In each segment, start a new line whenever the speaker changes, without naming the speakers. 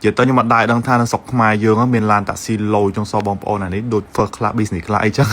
និយាយទៅខ្ញុំអត់ដែរដឹងថានៅស្រុកខ្មែរយើងមានឡានតាក់ស៊ីឡូយចុងសបងប្អូនអានេះដូច first class business class អីចឹង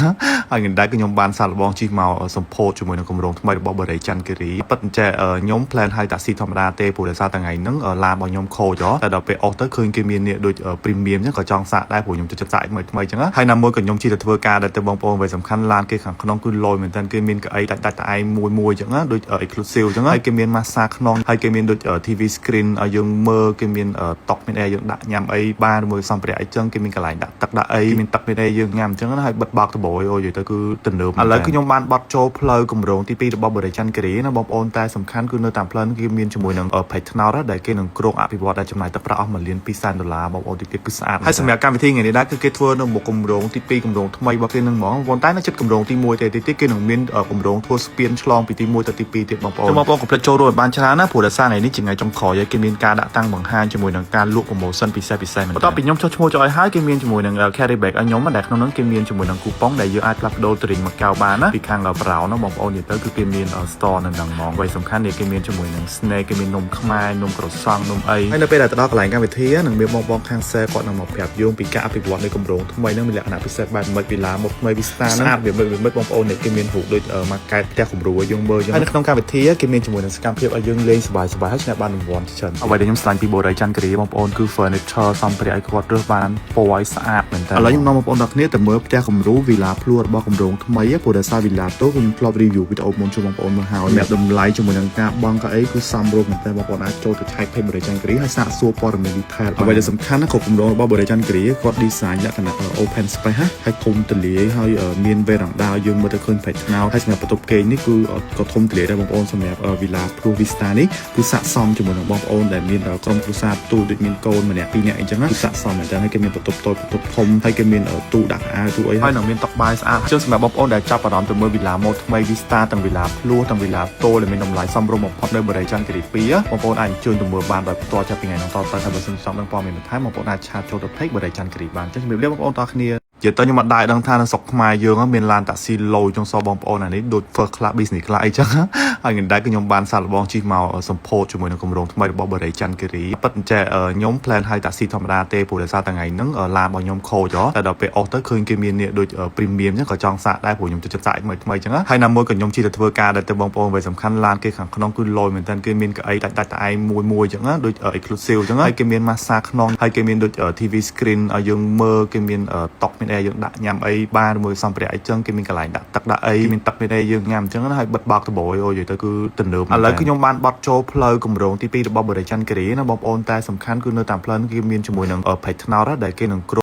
ហើយថ្ងៃដែរគឺខ្ញុំបានសាកល្បងជិះមកសម្ពោធជាមួយនឹងគម្រោងថ្មីរបស់បូរីច័ន្ទគិរីពិតចេះខ្ញុំ plan ឲ្យតាក់ស៊ីធម្មតាទេព្រោះដោយសារតែថ្ងៃហ្នឹងឡានរបស់ខ្ញុំខូចតែដល់ពេលអស់ទៅឃើញគេមាននេះដូច premium ចឹងក៏ចង់សាកដែរព្រោះខ្ញុំចូលចិត្តសាកថ្មីថ្មីចឹងហើយណាមួយក៏ខ្ញុំជិះទៅធ្វើការដែរទៅបងប្អូនអ្វីសំខាន់ឡានគេខាងក្នុងគឺឡូយមែនតើគេមានកៅអីដាច់ដាច់តែឯងមួយមួយចឹងណាដូច exclusive ចឹងហើយគេមាន massage ខ្នងហើយគេមានដូច TV screen ឲ្យយើងមើលគេមានតុមានអីយើងដាក់ញ៉ាំអីបានមួយសម្ភារៈអីចឹងគេមានកន្លែងដាក់ទឹកដាក់អីមានទឹកមានអីយើងញ៉ាំចឹងណាហើយបិទបើកដបអូយនិយាយទៅគឺទំនើបឥឡូវខ្ញុំបានបត់ចូលផ្លូវគម្រោងទី2របស់បូរីច័ន្ទគិរីណាបងប្អូនតែសំខាន់គឺនៅតាមផ្លូវគេមានជាមួយនឹងផេកថ្នោតដែលគេនឹងគ្រោងអភិវឌ្ឍដែលចំណាយទឹកប្រាក់អស់1លាន2សែនដុល្លារបងប្អូនទីទៀតគឺស្អាតហើយសម្រាប់កម្មវិធីថ្ងៃនេះដែរគឺគេធ្វើនៅមុខគម្រោងទី2គម្រោងថ្មីរបស់គេនឹងហ្មងប៉ុន្តែនៅចិត្តគម្រោងទី1ទេទីទៀតគេនឹងមានគម្រោងធ្វើស្ពានឆ្លងពីទី1ទៅទី2ទៀតបងប្អូនបងប្អូនកុំភ្លេចចូលរួមឲ្យបានច្រើនណាព្រោះដោយសារថ្ងៃនេះជាថ្ងៃចុងក្រោយហើយគេមានការដាក់តាំងបង្ហាញជាមួយនឹងការលក់ promotion ពិសេសពិសេសមែនបន្ទាប់ពីខ្ញុំចុះឈ្មោះចូលឲ្យហើយគេមានជាមួយនឹង carry bag ឲ្យខ្ញុំដែលក្នុងនោះគេមានជាមួយនឹងគូប៉ុងដែលយើងអាចផ្លាស់ប្ដូរ drink មួយកែវបានណាពីខាង Brown ណាបងប្អូននិយាយទៅគឺគេមាន store នៅហ្នឹងហ្មងអ្វីសំខាន់នេះគេមានជាមួយនឹង snack គេមាននំខ្មែរនំក្រសង់នំអីហើយនៅពេលដែលទៅដល់កន្លែងកម្មវិធីនឹងមានបងបងខាង sale គាត់នឹងមកប្រាប់យើងពីការអភិវឌ្ឍនៃគម្រោងថ្មីហ្នឹងមានលក្ខណៈពិសេសបែបម៉េចវិឡាមុខថ្មី Vista ហ្នឹងស្អាតវាមិនបងប្អូននេះគេមានរូបដូច market ផ្ទះគំរូឲ្យយើងមើលចឹងហើយនៅក្នុងកម្មវិធីគេមានជាមួយនឹងសកម្មភាពឲ្យយើងលេងសប្បាយសប្បាយហើយឆ្នះបានរង្វាន់ច្រើនអ្វីដែលខ្ញុំស្លាញ់ពីបូរីច័ន្ទគិរីបងប្អូនគឺ furniture សម្ភារៈឲ្យគាត់រើសបានពណ៌ឲ្យស្អាតមែនតើឥឡូវខ្ញុំនាំបងប្អូនដល់គ្នាទៅមើលផ្ទះគំរូវីឡាភ្លួរបស់គម្រោងថ្មីព្រោះដោយសារវីឡាតូខ្ញុំធ្លាប់ review វីដេអូមុនជូនបងប្អូនមើលហើយសម្រាប់តម្លៃជាមួយនឹងការបង់ក៏អីគឺសមរម្យមែនតើបងប្អូនអាចចូលទៅឆែក page បូរីច័ន្ទគិរីហើយសាកសួរព័ត៌មាន detail អ្វីដែលសំខាន់ណាក៏គម្រោងរបស់បូរីច័ន្ទគិរីគាត់ design លក្ខណៈ open space ហើយធំទូលាយហើយមានវេរ៉ង់ដាយើងមើលទៅឃើញផ្នែកថ្នោតហើយសម្រាប់បន្ទប់គេងនេះគឺក៏ធំទូលាយដែរបងប្អូនសម្រាប់វីឡាភ្លោះ Vista នេះគឺស័ក្តិសមជាមួយនឹងបងប្អូនដែលមានក្រុមគ្រួសារទូដូចមានកូនម្នាក់ពីរនាក់អីចឹងគឺស័ក្តិសមមែនតើហើយគេមានបន្ទប់តូចបន្ទប់ធំហើយគេមានទូដាក់អាវទូអីហើយនឹងមានតុបាយស្អាតចឹងសម្រាប់បងប្អូនដែលចាប់អារម្មណ៍ទៅមើលវីឡាម៉ូតថ្មី Vista ទាំងវីឡាភ្លោះទាំងវីឡាតូលដែលមានតម្លៃសមរម្យបំផុតនៅបូរីច័ន្ទគិរី2បងប្អូនអាចអញ្ជើញទៅមើលបានដោយផ្ទាល់ចាប់ពីថ្ងៃនោះតទៅហើយបើសិនចង់ដឹងព័ត៌មានបន្ថែមបងប្អូនអាច chat ចូលទៅ page បូរីច័ន្ទគិរីបានចឹងជំរាបលាបងប្អូនតគ្នានិយាយទៅខ្ញុំអត់ដែរដឹងថានៅស្រុកខ្មែរយើងមានឡានតាក់ស៊ីឡូយចុងសបងប្អូនអានេះដូច first class business class អីចឹងហើយថ្ងៃដែរគឺខ្ញុំបានសាកល្បងជិះមកសម្ពោធជាមួយនឹងគម្រោងថ្មីរបស់បូរីច័ន្ទគិរីពិតចេះខ្ញុំ plan ឲ្យតាក់ស៊ីធម្មតាទេព្រោះដោយសារតែថ្ងៃហ្នឹងឡានរបស់ខ្ញុំខូចតែដល់ពេលអស់ទៅឃើញគេមាននេះដូច premium ចឹងក៏ចង់សាកដែរព្រោះខ្ញុំចូលចិត្តសាកថ្មីថ្មីចឹងហើយណាមួយក៏ខ្ញុំជិះទៅធ្វើការដែរទៅបងប្អូនអ្វីសំខាន់ឡានគេខាងក្នុងគឺឡូយមែនតើគេមានកៅអីដាច់ដាច់តែឯងមួយមួយចឹងណាដូច exclusive ចឹងហើយគេមាន massage ខ្នងហើយគេមានដូច TV screen ឲ្យយើងមើលគេមានតុមានអីយើងដាក់ញ៉ាំអីបានមួយសម្ភារៈអីចឹងគេមានកន្លែងដាក់ទឹកដាក់អីមានទឹកមានអីយើងញ៉ាំចឹងណាហើយបិទបើកដបអូយនិយាយទៅគឺទំនើបឥឡូវខ្ញុំបានបត់ចូលផ្លូវគម្រោងទី2របស់បូរីច័ន្ទគិរីណាបងប្អូនតែសំខាន់គឺនៅតាមផ្លូវគេមានជាមួយនឹងផេកថ្នោតដែលគេនឹងគ្រោ